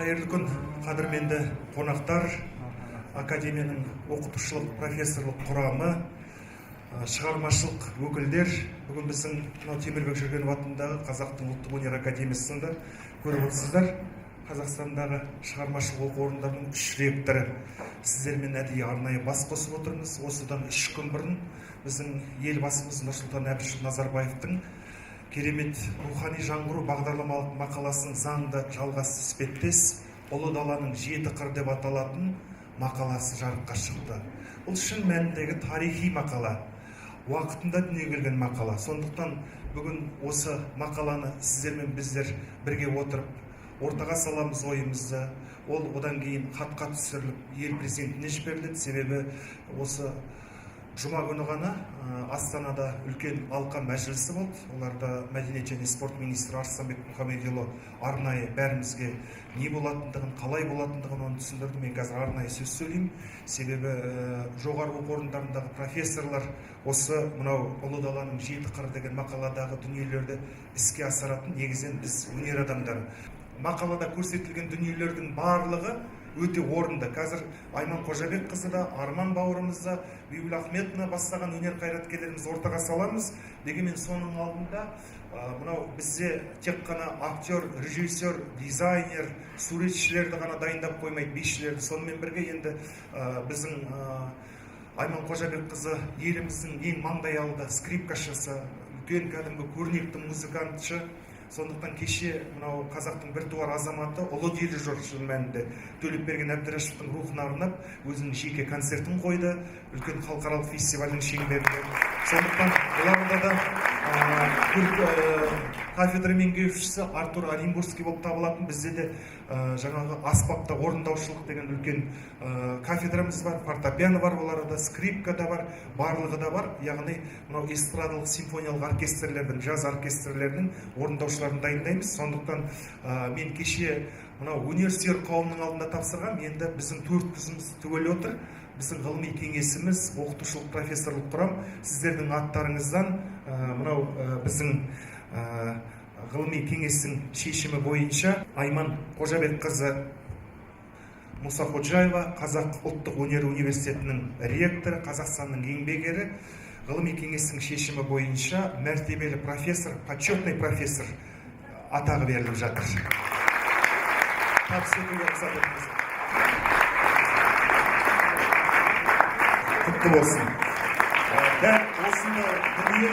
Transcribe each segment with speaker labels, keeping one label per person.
Speaker 1: Қайырлы күн, қадірменді қонақтар, академияның оқытушылық, профессорлық құрамы, шығармашылық өкілдер. Бүгін біздің мынау Темірбек Жүргенов атындағы Қазақтың ұлттық өнер академиясында көріп отырсыздар, Қазақстандағы шығармашылық оқу орындарының үш ректоры сіздермен әдейі арнайы бас қосып отырмыз. Осыдан 3 күн бұрын біздің Елбасымыз Нұрсұлтан Әбішұлы Назарбаевтың керемет «Рухани жаңғыру» бағдарламалық мақаласының заңды жалғасы іспеттес «Ұлы даланың жеті қыры» деп аталатын мақаласы жарыққа шықты. Бұл шын мәніндегі тарихи мақала, уақытында дүниеге келген мақала. Сондықтан бүгін осы мақаланы сіздермен біздер бірге отырып ортаға саламыз ойымызды. Ол одан кейін хатқа түсіріліп, ел президентіне жіберіледі. Себебі осы жұма күні ғана Астанада үлкен алқа мәжілісі болды. Оларда мәдениет және спорт министрі Арыстанбек Мұхамедиұлы арнайы бәрімізге не болатындығын, қалай болатындығын оны түсіндірді. Мен қазір арнайы сөз сөйлеймін, себебі жоғары оқу орындарындағы профессорлар осы мынау «Ұлы даланың жеті қыры» деген мақаладағы дүниелерді іске асыратын негізінен біз, өнер адамдары. Мақалада көрсетілген дүниелердің барлығы өте орынды. Қазір Айман Қожабекқызы да, Арман бауырымыз да, Бибігүл Ахметовна бастаған өнер қайраткерлеріміз ортаға саламыз. Дегенмен соның алдында мынау бізде тек қана актер, режиссер, дизайнер, суретшілерді ғана дайындап қоймайды, бишілерді. Сонымен бірге енді біздің Айман Қожабекқызы еліміздің ең маңдай алды скрипкашысы, үлкен кәдімгі көрнекті музыкантшы. Сондықтан кеше мынау қазақтың біртуар азаматы, ұлы дирижер, шын мәнінде Төлепберген Әбдірашевтың рухына арнап өзінің жеке концертін қойды үлкен халықаралық фестивальдің шеңберінде. Сондықтан бұл арада да кафедра меңгерушісі Артур Оренбургский болып табылатын бізде де жаңағы аспапта орындаушылық деген үлкен кафедрамыз бар. Фортепиано бар, ол арада скрипка да бар, барлығы да бар. Яғни мынау эстрадалық симфониялық оркестрлердің, джаз оркестрлерінің орындаушыларын дайындаймыз. Сондықтан мен кеше мынау өнер сүйер қауымның алдында тапсырғам. Енді біздің төрт көзіміз түгел отыр, біздің ғылыми кеңесіміз, оқытушылық, профессорлық құрам. Сіздердің аттарыңыздан мынау біздің ғылыми кеңестің шешімі бойынша Айман Қожабекқызы Мұсаходжаева, Қазақ ұлттық өнер университетінің ректоры, Қазақстанның еңбек ері, ғылыми кеңестің шешімі бойынша мәртебелі профессор, почетный профессор атағы беріліп жатыр. Табыс етуге рұқсат етіңіз. Құтты болсын. Дәл осындай дүние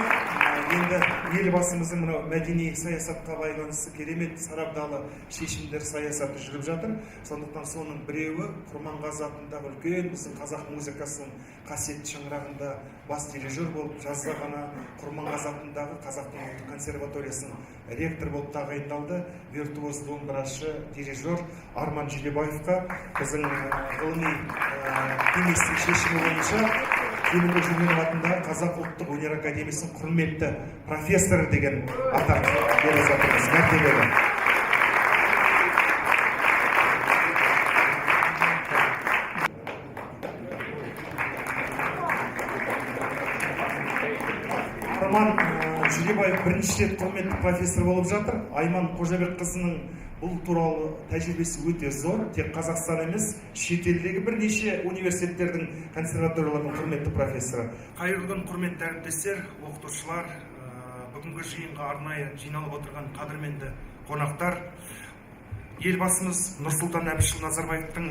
Speaker 1: енді Елбасымыздың мынау мәдени саясатқа байланысты керемет сарабдалы шешімдер саясаты жүріп жатыр. Сондықтан соның біреуі Құрманғазы атындағы үлкен біздің қазақ музыкасының қасиетті шаңырағында бас дирижер болып, жазда ғана Құрманғазы атындағы Қазақтың ұлттық консерваториясының ректоры болып тағайындалды виртуоз домбырашы, дирижер Арман Желебаевқа біздің ғылыми кеңестің шешімі бойынша Темірбек Жүргенов атындағы Қазақ ұлттық өнер академиясының құрметті профессоры деген атақ беріп жатырмыз, мәртебелі. Арман Жүлебаев бірінші рет құрметті профессор болып жатыр. Айман Қожабекқызының бұл туралы тәжірибесі өте зор. Тек Қазақстан емес, шетелдегі бірнеше университеттердің, консерваториялардың құрметті профессоры. Қайырлы күн, құрметті әріптестер, оқытушылар, бүгінгі жиынға арнайы жиналып отырған қадірменді қонақтар. Елбасымыз Нұрсұлтан Әбішұлы Назарбаевтың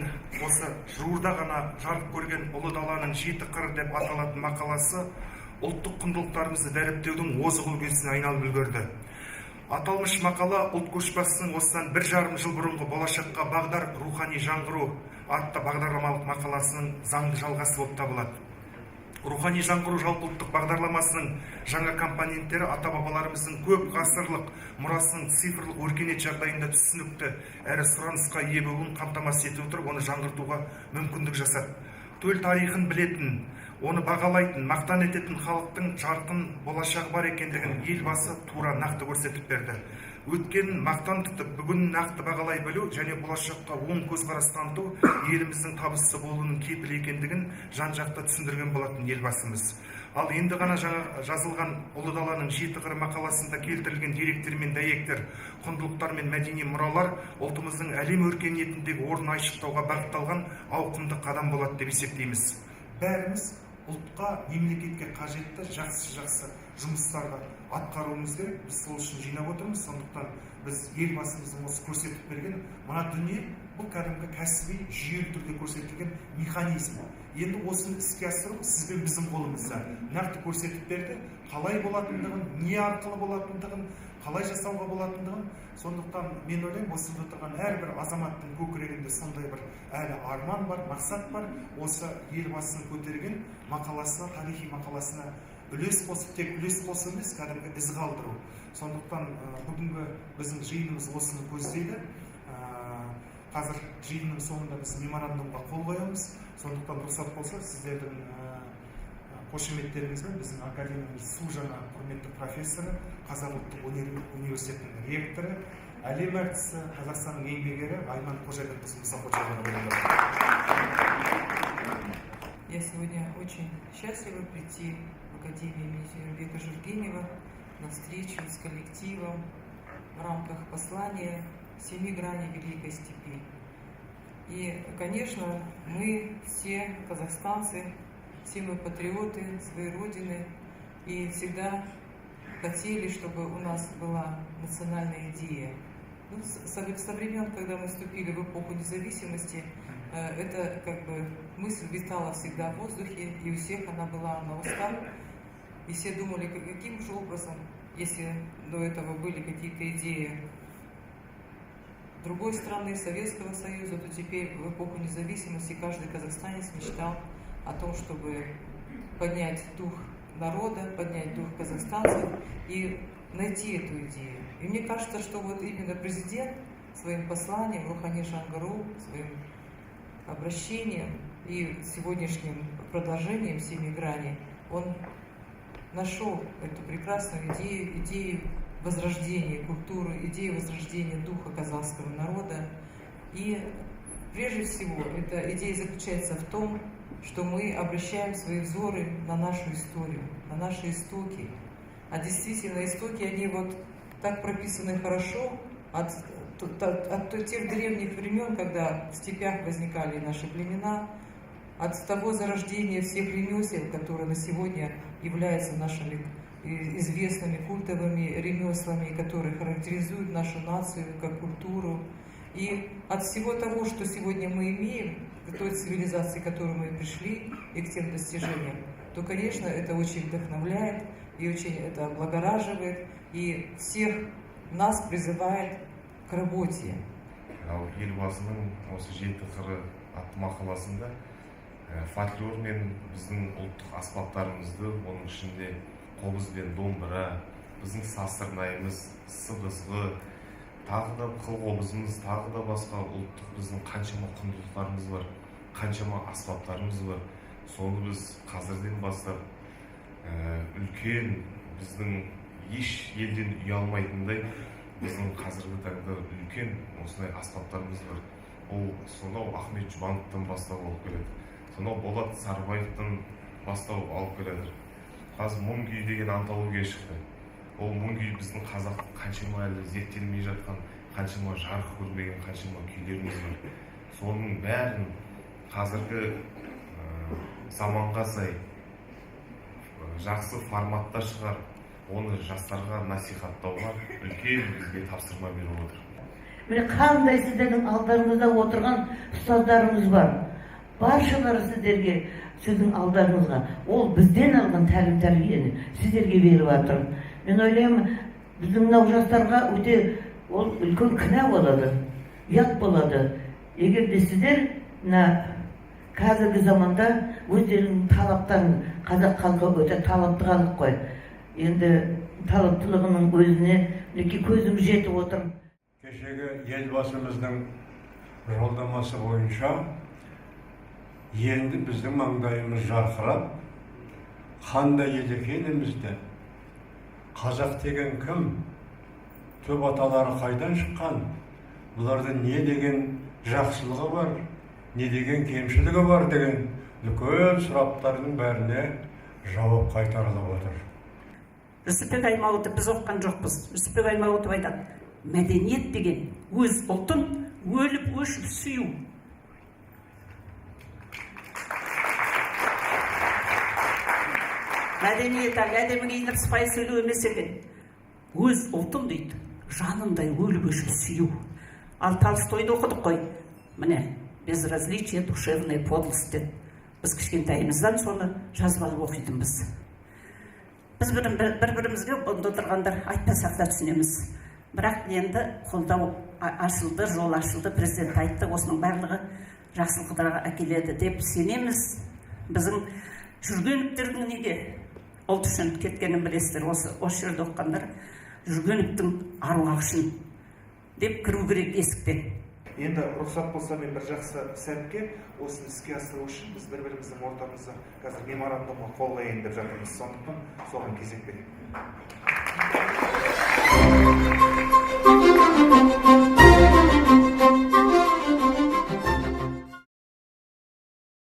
Speaker 1: осы жуырда ғана жарық көрген «Ұлы даланың жеті қыры» деп аталатын мақаласы ұлттық құндылықтарымызды дәріптеудің озық үлгісіне айналып үлгерді. Аталмыш мақала ұлт көшбасшысының осыдан 1,5 жыл бұрынғы «Болашаққа бағдар: рухани жаңғыру» атты бағдарламалық мақаласының заңды жалғасы болып табылады. «Рухани жаңғыру» жалпыұлттық бағдарламасының жаңа компоненттері ата бабаларымыздың көп ғасырлық мұрасының цифрлық өркениет жағдайында түсінікті әрі сұранысқа ие болуын қамтамасыз ете отырып, оны жаңғыртуға мүмкіндік жасады. Төл тарихын білетін, оны бағалайтын, мақтан ететін халықтың жарқын болашағы бар екендігін Елбасы тура, нақты көрсетіп берді. Өткенін мақтан тұтып, бүгінін нақты бағалай білу және болашаққа оң көзқарас таныту еліміздің табысты болуының кепілі екендігін жан жақты түсіндірген болатын Елбасымыз. Ал енді ғана жаңа жазылған «Ұлы даланың жеті қыры» мақаласында келтірілген деректер мен дәйектер, құндылықтар мен мәдени мұралар ұлтымыздың әлем өркениетіндегі орнын айшықтауға бағытталған ауқымды қадам болады деп есептейміз. Бәріміз ұлтқа, мемлекетке қажетті жақсы жақсы жұмыстарды атқаруымыз керек. Біз сол үшін жинап отырмыз. Сондықтан біз Елбасымыздың осы көрсетіп берген мына дүние, бұл кәдімгі кәсіби, жүйелі түрде көрсетілген механизм. Енді осыны іске асыру сіз бен біздің қолымызда. Нақты көрсетіп берді қалай болатындығын, не арқылы болатындығын, қалай жасауға болатындығын. Сондықтан мен ойлаймын, осында отырған әрбір азаматтың көкірегінде сондай бір әлі арман бар, мақсат бар: осы Елбасының көтерген мақаласына, тарихи мақаласына үлес қосып, тек үлес қосу емес, кәдімгі із қалдыру. Сондықтан бүгінгі біздің жиынымыз осыны көздейді. Қазір жиынның соңында біз меморандумға қол қоямыз. Сондықтан, рұқсат болса, сіздердің қошеметтеріңізбен біздің академиямыз су жаңа құрметті профессоры, Қазақ ұлттық өнер университетінің ректоры, әлем әртісі, Қазақстанның еңбек ері Айман Қожабекқызы Мұсақожаеваға беремін.
Speaker 2: Я сегодня очень счастлива прийти в Академию имени Темирбека Жургенова на встречу с коллективом в рамках послания «Семи граней Великой Степи». И, конечно, мы все казахстанцы, все мы патриоты своей Родины и всегда хотели, чтобы у нас была национальная идея. Ну, со времен, когда мы вступили в эпоху независимости, эта как бы мысль витала всегда в воздухе, и у всех она была на устах. И все думали, каким же образом, если до этого были какие-то идеи другой страны, Советского Союза, то теперь, в эпоху независимости, каждый казахстанец мечтал о том, чтобы поднять дух народа, поднять дух казахстанцев и найти эту идею. И мне кажется, что вот именно президент своим посланием «Рухани жаңғыру», своим обращением и сегодняшним продолжением «Семи граней», он нашел эту прекрасную идею, идею возрождения культуры, идею возрождения духа казахского народа. И прежде всего эта идея заключается в том, что мы обращаем свои взоры на нашу историю, на наши истоки. А действительно, истоки, они вот так прописаны хорошо от тех древних времен, когда в степях возникали наши племена, от того зарождения всех ремесел, которые на сегодня являются нашими известными культовыми ремеслами, которые характеризуют нашу нацию как культуру. И от всего того, что сегодня мы имеем, к той цивилизации, к которой мы пришли, и к тем достижениям, то, конечно, это очень вдохновляет и очень это облагораживает, и всех нас призывает к работе.
Speaker 3: Ал Елбасының осы «Жеті қыры» атты мақаласында фольклор мен біздің ұлттық аспаптарымызды, оның ішінде қобыз бен домбыра, біздің саз сырнайымыз, сыбызғы, тағы да қыл қобызымыз, тағы да басқа ұлттық біздің қаншама құндылықтарымыз бар, қаншама аспаптарымыз бар, соны біз қазірден бастап үлкен, біздің еш елден ұялмайтындай, біздің қазіргі таңда үлкен осындай аспаптарымыз бар. Ол сонау Ахмет Жұбановтан бастау алып келеді, сонау Болат Сарыбаевтан бастау алып келеді. Қазір «Мың күй» деген антология шықты. Ол мың күй біздің қазақтың қаншама әлі зерттелмей жатқан, қаншама жарық көрмеген қаншама күйлеріміз бар. Соның бәрін қазіргі заманға сай жақсы форматта шығарып, оны жастарға насихаттауға үлкен бізге тапсырма беріп отыр.
Speaker 4: Міне, қандай сіздердің алдарыңызда отырған ұстаздарыңыз бар. Баршалары сіздерге, сіздің алдарыңызға, ол бізден алған тәлім тәрбиені сіздерге беріп жатыр. Мен ойлаймын, біздің мынау жастарға өте ол үлкен кінә болады, ұят болады, егер де сіздер мына қазіргі заманда өздеріңнің талаптарын, қазақ халқы өте талапты халық қой, енді талаптылығының өзіне, мінекей, көзім жетіп отыр.
Speaker 5: Кешегі Елбасымыздың жолдамасы бойынша енді біздің маңдайымыз жарқырап, қандай ел екенімізді, қазақ деген кім, түп аталары қайдан шыққан, бұлардың не деген жақсылығы бар, не деген кемшілігі бар деген үлкен сұрақтардың бәріне жауап қайтарылып отыр.
Speaker 6: Жүсіпбек Аймауытов, біз оқыған жоқпыз. Жүсіпбек Аймауытов айтады: мәдениет деген өз ұлтын өліп өшіп сүю. Мәдениет әлгі әдемі киініп, сыпайы сөйлеу емес екен. Өз ұлтын, дейді, жанындай өліп өшіп сүю. Ал Толстойды оқыдық қой, міне, «Безразличие — душевная подлость» деді. Біз кішкентайымыздан соны жазып алып оқитынбыз. Біз бір бірімізге бұнда отырғандар айтпасақ та түсінеміз. Бірақ енді қолдау ашылды, жол ашылды, президент айтты, осының барлығы жақсылықтарға әкеледі деп сенеміз. Біздің Жүргеновтердің неге ұлт үшін кеткенін білесіздер. Осы жерде оқығандар, Жүргеновтің аруағы үшін деп кіру керек есіктен.
Speaker 1: Енді рұқсат болса, мен бір жақсы сәтке осыны іске асыру үшін біз бір біріміздің ортамызда қазір меморандумға қол қояйын деп жатырмыз, сондықтан соған кезек берейік.